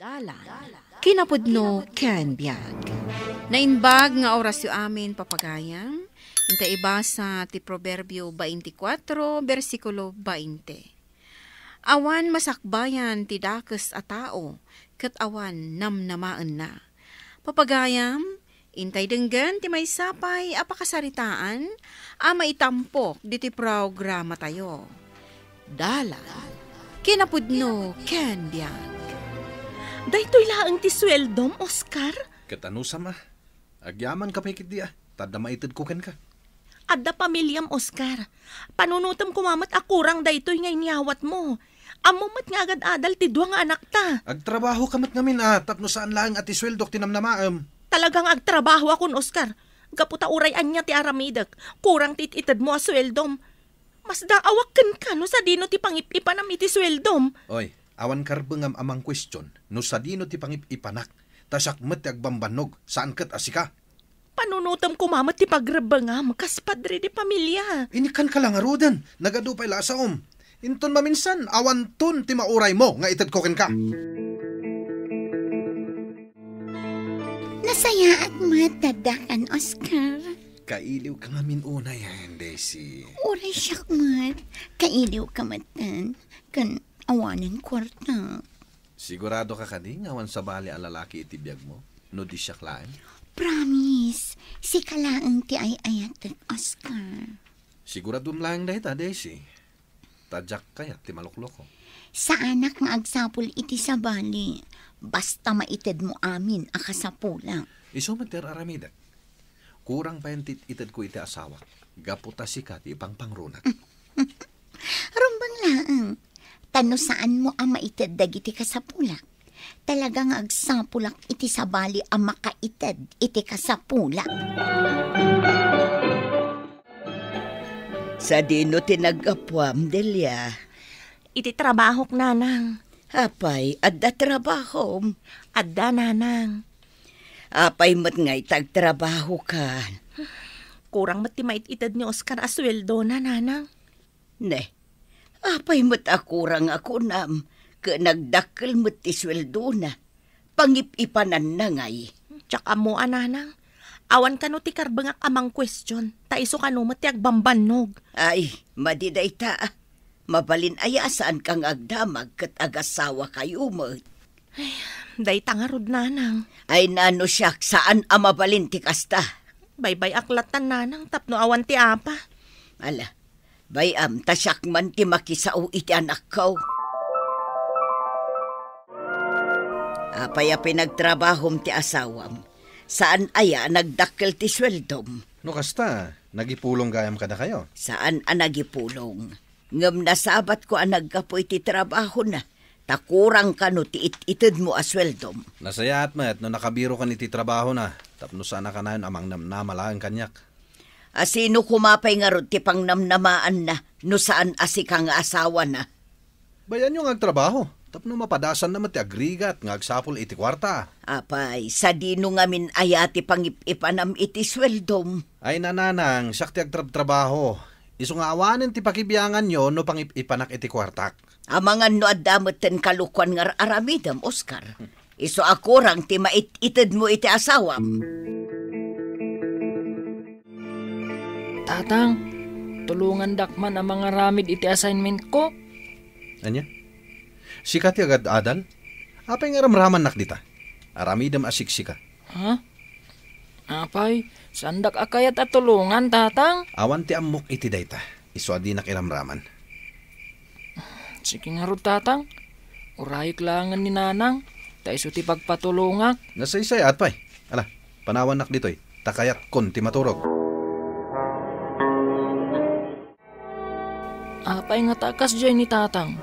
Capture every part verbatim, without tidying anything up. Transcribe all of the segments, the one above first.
Dalan, kinapudno ken biag. Naimbag nga orasyo amin, papagayam. Inta ibasa ti Proverbio twenty-four, bersikulo twenty. Awan masakbayan ti dakes a tao, ket awan namnamaenna. Papagayam, intay denggen ti maysa pay a pakasaritaan a maitampok ditoy programatayo. Dalan, kinapudno ken biag. Daytoy laeng ti sueldom, Oscar? Ket anusam a? Agyamanka pay ketdi a, ta adda maitedko kenka. Adda pamiliam, Oscar. Panunotem koma met a kurang daytoy nga inyawatmo. Ammom met nga agad-adal ti dua nga anakta. Agtrabahoka met ngamin a, tapno saan laeng a ti sueldok ti namnamaem. Talaga nga agtrabahoakon, Oscar. Gapu ta uray ania ti aramidek, kurang ti it-itedmo a sueldom. Masdaawak kenka no sadino ti pangip-ipanam iti sueldom. Oy, awan karbengam a mangkuestion no sadino ti pangip-ipanak, ta siak met ti agbambannog, saan ket a sika. Panunotem koma met ti pagrebbengam kas padre de pamilia. Inikkanka la ngaruden, nagadu pay la a saom. Inton maminsan, awanton ti mauraymo nga itedko kenka. Nasayaat met daddakan, Oscar. Kailiwka ngamin unay, Daisy. Uray siak met, kailiwka metten, ken awanen kuarta. Siguradoka kadi nga awan sabali a lalaki iti biagmo, no di siak laeng? Promise, sika laeng ti ay-ayatek, Oscar. Siguraduem laeng dayta, Daisy. Ta diak kayat ti malukloko. Saanak nga agsapul iti sabali, basta maitedmo amin a kasapulak. Isu met ti ar-aramidek. Kurang payen ti itedko iti asawak, gapu ta sika ti ipangpangrunak. Rumbeng laeng, ta no saanmo a maited dagiti kasapulak, talaga nga agsapulak iti sabali a makaited iti kasapulak. Sadino ti naggapuam, Delia? Iti trabahok, nanang. Apay, adda trabahom? Adda, nanang. Apay met ngay ta agtrabahoka? Kurang met ti mait-ited ni Oscar a sueldona, nanang. Ne, apay met a kurang a kunam, ket nagdakkel met ti sueldona. Pangip-ipananna ngay. Diak ammo a, nanang. Awan kano ti karbengak a mangkuestion, ta isu kano met ti agbambannog. Ay, madi dayta. Mabalin aya a saanka nga agdamag ket agasawakayo met? Ay, dayta ngarud, nanang. Ay, nano siak, saan a mabalin ti kasta? Baybay-ak latan, nanang, tapno awan ti apa. Ala, bay-am ta siak man ti makisao iti anakko. Apay a pinagtrabahom ti asawam? Saan aya a nagdakkel ti sueldom? No kasta, nagipulong gayam kadakayo? Saan a nagipulong. Ngem nasabatko a naggapu iti trabahona, ta kurang kano ti it-itedmo a sueldom. Nasayaat met no nakabirokan iti trabahona, tapno saan a kanayon a mangnamnama laeng kaniak. A sino koma pay ngarud ti pangnamnamaanna no saan a sika nga asawana? Bayanyo nga agtrabaho, tapno mapadasanna met ti agrigat nga agsapul iti kuarta. Apay, sadino ngamin aya ti pangip-ipanam iti sueldom? Ay, nanang, siak ti agtrabtrabaho. Isu nga awanen ti pakibianganyo no pangip-ipanak iti kuartak. Amangan no adda metten kalokuan nga ar-aramidem, Oscar. Isu a kurang ti mait-itedmo iti asawam. Tatang, tulongandak man a mangaramid iti assignmentko. Ania? Sika ti agad-adal? Apay nga ramramannak dita? Aramidem a siksika. Ha? Apay, saandak a kayat a tulongan, Tatang? Awan ti ammok iti dayta. Isu a dinak iramraman. Sige ngarud, Tatang. Urayek laengen ni Nanang, ta isu ti pagpatulongak. Nasaysayaat pay. Ala, panawannak ditoy, ta kayatkon ti maturog. Apay ngata a kasdiay ni Tatang?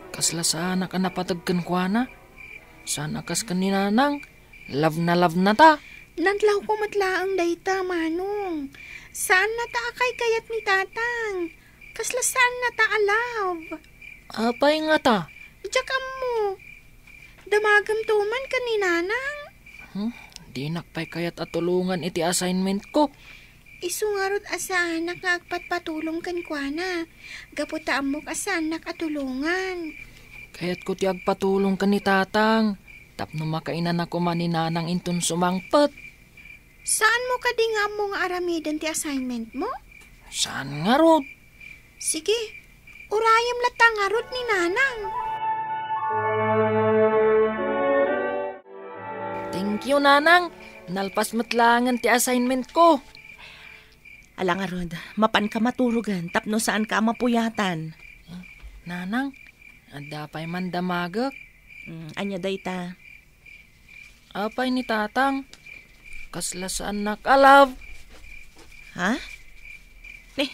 Kasla saanak a napateg kenkuana? Saan a kas ken ni Nanang? Love na love na ta. Nadlawko met laeng dayta, Manong. Saan na ta a kaykayat ni Tatang. Kasla saan na ta a love. Apay ngata? Diak ammo. Damagem to man ken ni Nanang. Hmm? Dinak pay kayat a tulongan iti assignmentko. Isu ngarud a saanak nga agpatpatulong kenkuana, gapu ta ammok a saannak a tulongan. Kayatko ti agpatulong ken ni Tatang. Tapno makainana koma ni Nanang inton sumangpet. Saanmo kadi nga ammo nga aramiden ti assignment mo? Saan ngarud? Sige, urayem latta ngarud ni Nanang. Thank you, Nanang. Nalpas met laengen ti assignment ko. Ala ngarud, mapanka maturogen tapno saanka a mapuyatan. Nanang, adda pay man damagek? Mm, ania dayta? Apay ni Tatang? Kasla saannak a love. Ha? Ni,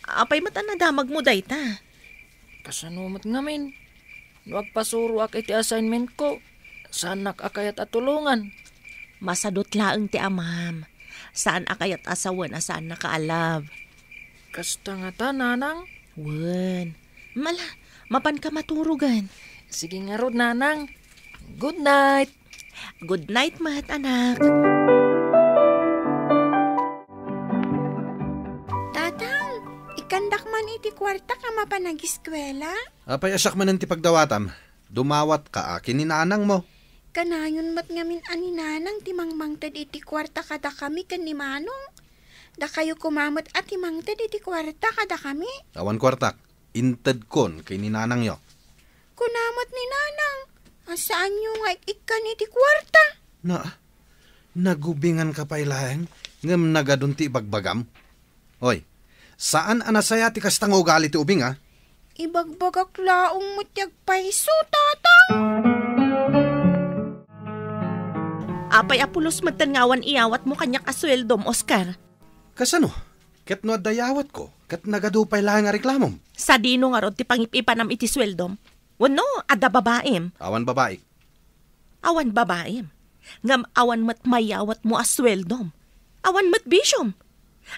apay met a nadamagmo dayta? Kasano met ngamin? No agpasuroak iti assignment ko, saannak a kayat a tulongan. Masadut laeng ti amam. Saan a kayat a sawen a saannaka a love. Kasta ngata, Nanang? Wen. Mala, mapanka maturogen. Sige ngarud, Nanang. Good night. Good night met, anak. Tatang, ikkandak man iti kuarta a mapan agiskuela? Apay a siak manen ti pagdawatam? Dumawatka a ken ni nanangmo. Kanayon met ngamin a ni nanang ti mangmangted iti kuarta kadakami ken ni Manong. Dakayo koma met a ti mangted iti kuarta kadakami. Awan kuartak. Intedkon ken ni nanangyo. Kuna met ni nanang a saanyo nga ik-ikkan iti kuarta. Na, nagubinganka pay laeng ngem nagadun ti ibagbagam? Oy, saan a nasaya ti kasta nga ugali ti ubing, a? Ibagbagak laeng met ti agpayso, Tatang. Apay a pulos metten nga awan iyawatmo kaniak a sueldom, Oscar? Kasano? Ket no adda yawatko, ket nagadu pay laeng a reklamom? Sadino ngarud ti pangip-ipanam iti sueldom? Wenno, adda babaim? Awan babaik. Awan babaim. Ngem awan met mayawatmo a sueldom. Awan met bisiom.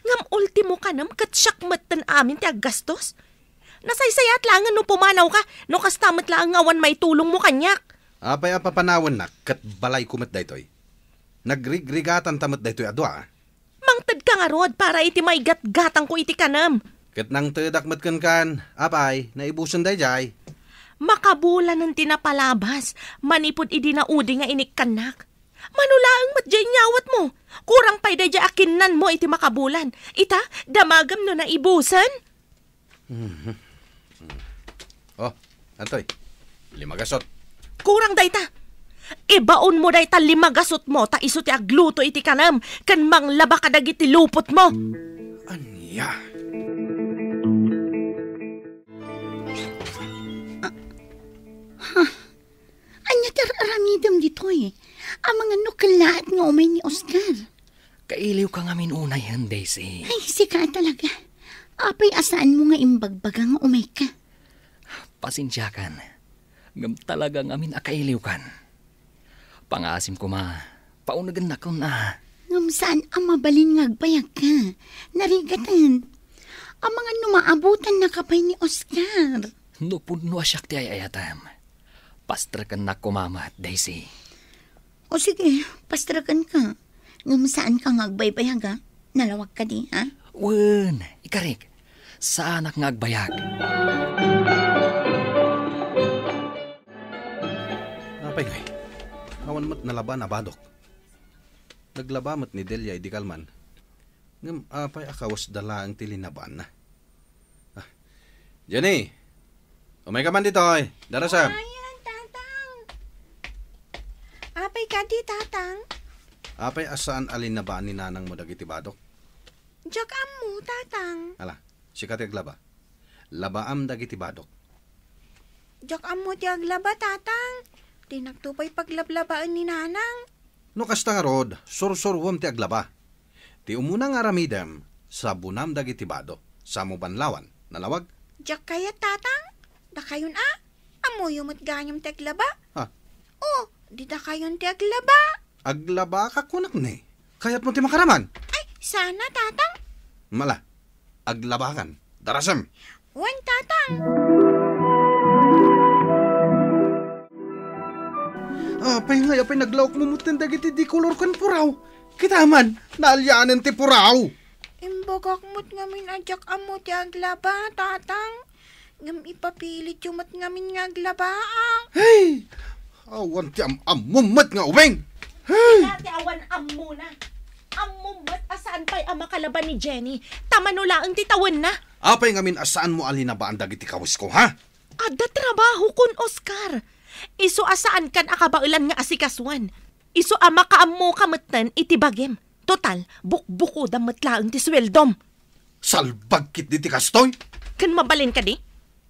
Ngem ultimo kanem ket siak metten amin ti aggastos. Nasaysayat laengen no pumanawka, no kasta met laeng nga awan maitulongmo kaniak. Apay a papanawennak ket balayko met daytoy. Nagrigrigatanta met daytoy a dua, a? Mangtedka ngarud para iti maigatgatangko iti kanem. Ket nangtedak met kenkan, apay, naibusen daydiay. Makabulanen ti napalabas manipud idi naudi nga inikkannak. Mano laeng met diay inyawatmo. Kurang pay daydiay a kinnanmo iti makabulan. Ita, damagem no naibusen. Mhm. Oh, antoy? Lima gasot. Kurang dayta. Ibaonmo dayta lima gasotmo ta isu ti agluto iti kanem ken manglaba kadagiti lupotmo. Ania? Ah, ha? Ania ti ar-aramidem ditoy? Amangan no kellaat nga umay ni Oscar. Kailiwka ngamin unayen, Daisy. Ay, sika talaga. Apay a saanmo nga imbagbaga nga umayka? Pasensiakan. Ngem talaga ngamin a kailiwkan. Pangaasim koma, paunegennakon a. Ngem saan a mabalin nga agbayagka. Narigaten. Amangan no maabutannaka pay ni Oscar. No pudno a siak ti ay-ayatem, pastrekennak koma met, Daisy. O sige, pastrekenka. Ngem saanka nga agbaybayag, a? Nalawag kadi, a? Wen, ikarik. Saanak nga agbayag. Apay ngay? Awan met nalabaan a badok. Naglaba met ni Delia idi kalman. Ngem apay a kawesda laeng ti linabaanna? Ah. Jenny! Umayka man ditoy. Darasem. Ayan, Tatang. Apay kadi, Tatang? Apay a saan a linabaan ni nanangmo dagiti badok? Diak ammo, Tatang. Ala, sika ti aglaba. Labaam dagiti badok. Diak ammo ti aglaba, Tatang. Dinakto pay paglablabaen ni nanang. No kasta ngarud, sursuruem ti aglaba. Ti umuna nga aramidem, sabonam dagiti bado. Samo banlawan. Nalawag? Diak kayat, Tatang. Dakayon a. Ammoyo met gayam ti aglaba. Ha? O, di dakayon ti aglaba. Aglabaka kunak ni. Kayatmo ti makaraman? Ay, sana, Tatang. Mala. Aglabakan. Darasem. Wen, Tatang. Apay ngay, apay naglawkmo metten dagiti di kolor ken puraw? Kita man, naalianen ti puraw. Imbagak met ngamin a diak ammo ti aglaba, Tatang. Ngem ipapilityo met ngamin nga aglabaak. Hey! Awan ti am-ammom met nga ubing. Hey! Dati awan ammona. Ammom met a saan pay a makalaban ni Jenny. Ta mano laeng ti tawenna. Apay ngamin a saanmo a linabaan dagiti kawesko, ha? Adda trabahokon, Oscar. Isu a saankan a kabaelan nga asikasuan. Isu a makaammoka metten iti bagim. Total, bukbukodam met laeng ti sueldom. Salbag ketdi ti kastoy? Ken mabalin kadi?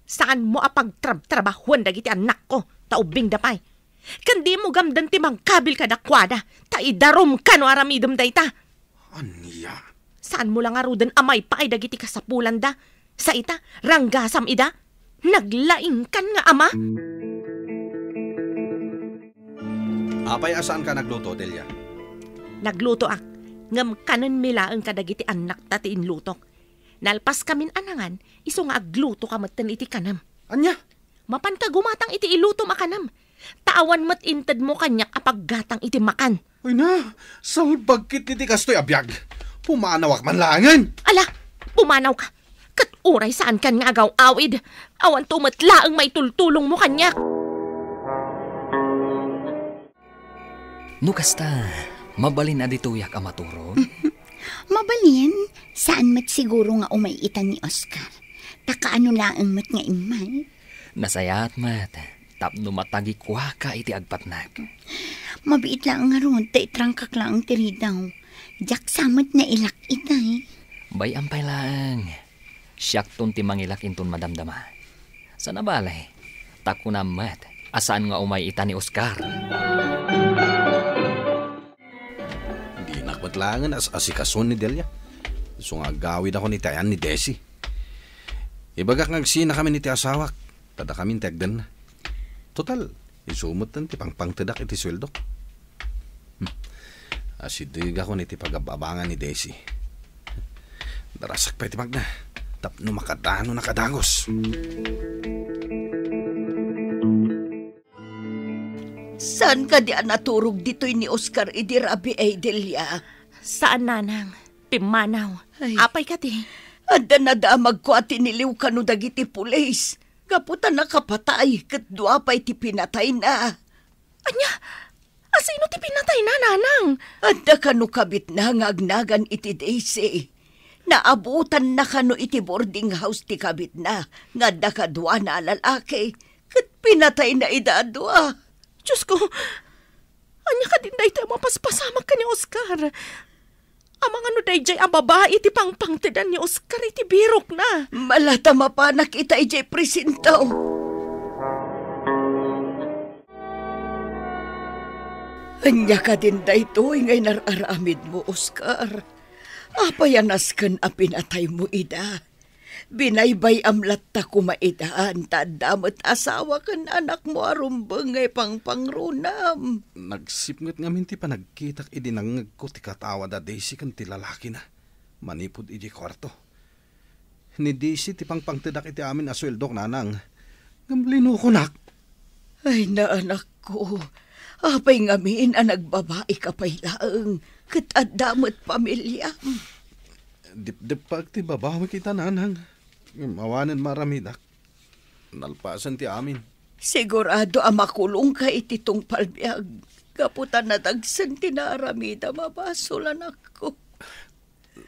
Saanmo a pagtrabtrabahuan dagiti annakko, ta ubbingda pay. Ken dimo gamden ti mangkabil kadakuada, ta idarumka no aramidem dayta. Ania? Saanmo la ngaruden a maipaay dagiti kasapulanda? Sa ita, ranggasam ida? Naglaingkan nga ama? Apay a saanka nagluto, Delia? Naglutoak, ngem kanenmi laeng kadagiti annakta ti inlutok. Nalpaskamin a nangan, isu nga aglutoka metten iti kanem. Ania? Mapanka gumatang iti ilutom a kanem. Ta awan met intedmo kaniak a paggatang iti makan. Ay na, salbag ketdi ti kastoy a biag. Pumanawak man laengen. Ala, pumanawka. Ket uray saankan nga agaw-awid, awanto met laeng maitultulongmo kaniak. No kasta, mabalin a ditoyak a maturog? Mabalin, saan met siguro nga umay ita ni Oscar. Ta kaano laeng met nga immay? Nasayaat met, tapno matagikuaka iti agpatnak. Mabiit laeng ngarud, ta itrangkak laeng ti ridaw. Diak sa met nailak itay. Bay-am pay laeng. Siakton ti mangilak inton madamdama. Sana bale, ta kunam met a saan nga umay ita ni Oscar. Dinak met laengen as-asikason ni Delia. Isu nga aggawidakon iti ayan ni Desi. Ibagak nga agsinakamin iti asawak, ta dakamin ti agdenna. Total, isu metten ti pangpangtedak iti sueldok. Hmm. Asidegakon iti pagab-abangan ni Desi. Darasak pay ti magna, tapno makadanonak a dagus. Saan kadi a naturog ditoy ni Oscar idi rabii, Delia? Saan, nanang. Pimmanaw. Ay. Apay kadi? Adda nadamagko a tiniliw kano dagiti pulis. Gapu ta nakapatay, ket dua pay ti pinatayna. Ania? Asino ti pinatayna, nanang? Adda kano kabitna nga agnagan iti Daisy. Naabutanna kano iti boarding house ti kabitna nga adda kaduana a lalaki, ket pinatayna ida a dua. Diosko, ania kadin daytoy a mapaspasamak ken ni Oscar? Amangan no daydiay a babai ti pangpangtedan ni Oscar iti birokna. Mala ta mapanak ita idiay presinto. Ania kadin daytoy nga inar-aramidmo, Oscar? Apay a nasken a pinataymo ida? Binaybay-am latta koma ida, ta adda met asawa ken anakmo a rumbeng nga ipangpangrunam. Nagsipnget ngamin ti panagkitak idi nangngegko ti katawa da Daisy ken ti lalakina manipud idiay kuarto. Ni Daisy ti pangpangtedak iti amin a sueldok, nanang. Ngem linukonak. Ay, naanakko, apay ngamin a nagbabaika pay laeng, ket adda met pamiliam? Dipdippaak ti babawik ita, nanang. Ngem awanen maaramidak. Nalpasen ti amin. Sigurado a makulongka iti tungpal biag, gapu ta nadagsen ti naaramidam a basol, anakko.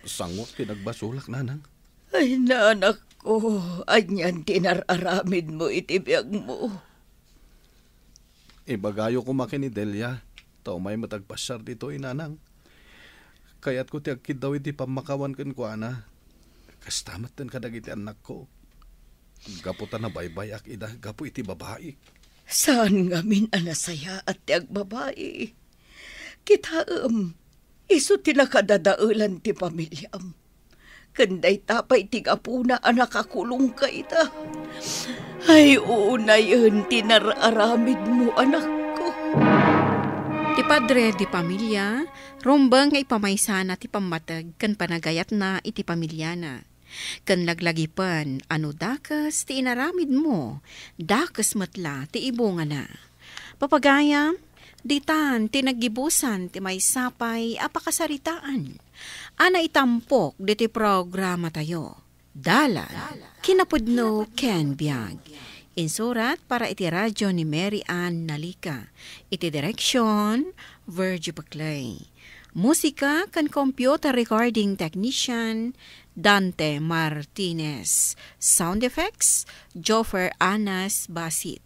Sango ti nagbasolak, nanang. Ay, nanakko, anian ti nar-aramidmo iti biagmo? Ibagayo koma ken ni Delia, ta umay met agpasiar ditoy, nanang. Kayatko ti agkiddaw iti pammakawan kenkuana. Kasta metten kadagiti annakko. Gapu ta nabaybay-ak ida gapu iti babaik. Saan ngamin a nasayaat ti agbabai. Kitaem, isu ti nakadadaelan ti pamiliam. Ken dayta pay ti gapuna a nakakulongka ita. Ay, unayen ti nar-aramidmo, anakko. Ti padre di pamilia, rumbeng nga ipamaysana ti pammateg ken panagayatna iti pamiliana. Ken laglagipen a no dakes ti inaramidmo, dakes met la ti ibungana. Papagayam, ditan ti naggibusan ti maysa pay a pakasaritaan a naitampok ditoy programatayo. Dalan, kinapudno ken biag. Insurat para iti radyo ni Mary Ann Nalica. Iti direksyon, Virgie Paclay. Musika ken computer recording technician, Dante Martinez. Sound effects, Joffer Anas Basit.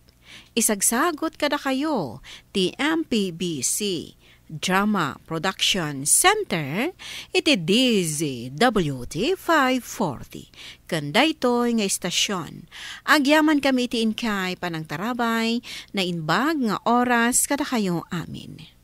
Isagsagut kadakayo ti M P B C Drama Production Center iti D Z W T five forty. Ken daytoy nga istasyon, agyaman kami iti inkay panangtarabay, naimbag nga oras kadakayo amin.